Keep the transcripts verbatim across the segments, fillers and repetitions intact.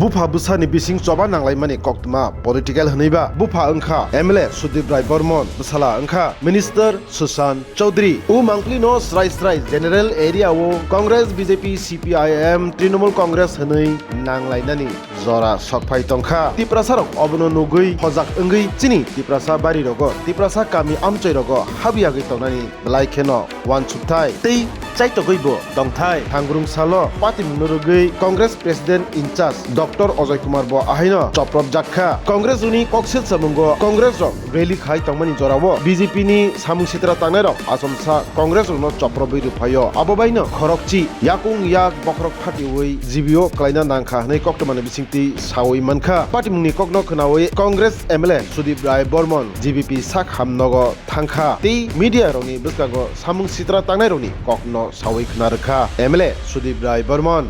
Bupha bwsani bising choba nanglaimani koktwma political hwnwiba bupha wngkha M L A Sudip Rai Bormon, bwsala wngkha Minister Sushant Chaudhary. O mangpli no srai srai general area o Congress, B J P, C P I M, Trinamool Congress hwnwi nanglainani jora sokphai tongkha. Tiprasa rok obono nugwi hojak wngwi chini Tiprasa bari rogo, Tiprasa kami amchoi rogo habwi yagwi tongnani belai kheno wansukthai tei chaitogwi bo tongthai. Thangrung salo patimungno rwgwi Congress President in charge Doctor Ajay Kumar bo ahaino chopropjak kha. Congress rokni kok silsamungo Congress rok rally khai tongmani jorao B J P ni samung sitra tangnai rok achomsa Congress rokno chopropwi rwphaio. Abo baino khorokchi yakung yak bokhorok phatiwi G B o kwlaina nangkha hwnwi koktwmani bisingtwi sawi mankha. Patimungni kokno khwnawi Congress M L A Sudip Rai Bormon G B P sak hamnogo thangkha tei media rokni bwskango samung sitra tangnai rokni kokno sawi khna rwkha M L A Sudip Rai Bormon.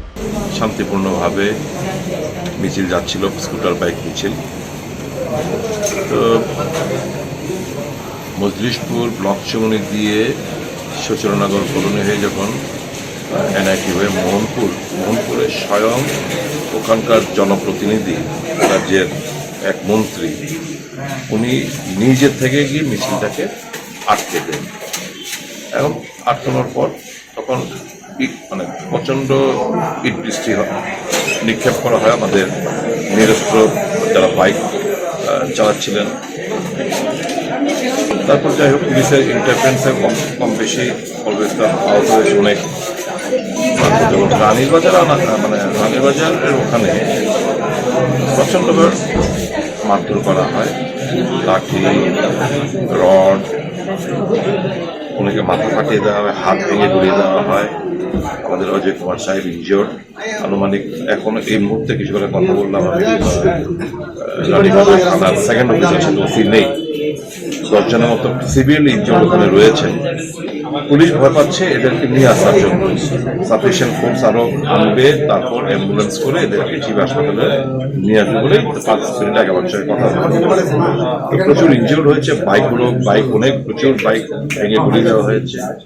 শান্তিপূর্ণভাবে মিছিল যাচ্ছিল, scooter bike মিছিল। তো মজলিশপুর ব্লক চৌমুহনী দিয়ে সচরনগর কলোনি হয়ে যখন এনআইটি হয়ে মোহনপুর, মোহনপুরে স্বয়ং ওখানকার জনপ্রতিনিধি, রাজ্যের এক মন্ত্রী, উনি নিজে থেকে গিয়ে মিছিলটাকে আটকে দেন। এবং আটকানোর পর তখন ইট, মানে, প্রচণ্ড ইট বৃষ্টি হয়, নিক্ষেপ করা হয় আমাদের নিরস্ত্র যারা বাইক, আহ, চালাচ্ছিলেন। তারপর যাই হোক, পুলিশের ইন্টারফারেন্সে কম, কম বেশি অবস্থা আহত হয়েছে অনেক। যেমন রানীর বাজার আনা-, মানে, রানীর বাজারের ওখানে প্রচণ্ডভাবে মারধর করা হয়, লাঠি, রড, অনেকে মাথা ফাটিয়ে দেওয়া হয়, হাত ভেঙে গুড়িয়ে দেওয়া হয়। আমাদের অজয় কুমার সাহেব ইনজিওর্ড, আনুমানিক এখন এই মুহূর্তে কিছু করে কথা বললাম আমি, আহ, রানীবাজার থানার সেকেন্ড অফিসার সাথে ওসি নেই, দশ জনের মতো সিভিল ইনজিওর্ড ওখানে রয়েছে। পুলিশ ভয় পাচ্ছে এদেরকে নিয়ে আসার জন্য, সাফিসিয়েন্ট ফোর্স আরো আনবে, তারপর অ্যাম্বুলেন্স করে এদেরকে চিফ হাসপাতালে নিয়ে আসবে বলে পাঁচ মিনিট আগে আমার সঙ্গে কথা হয়েছে। তো প্রচুর ইনজিওর্ড হয়েছে, বাইকগুলো, বাইক অনেক, প্রচুর বাইক ভেঙে গুড়িয়ে দেওয়া হয়েছে।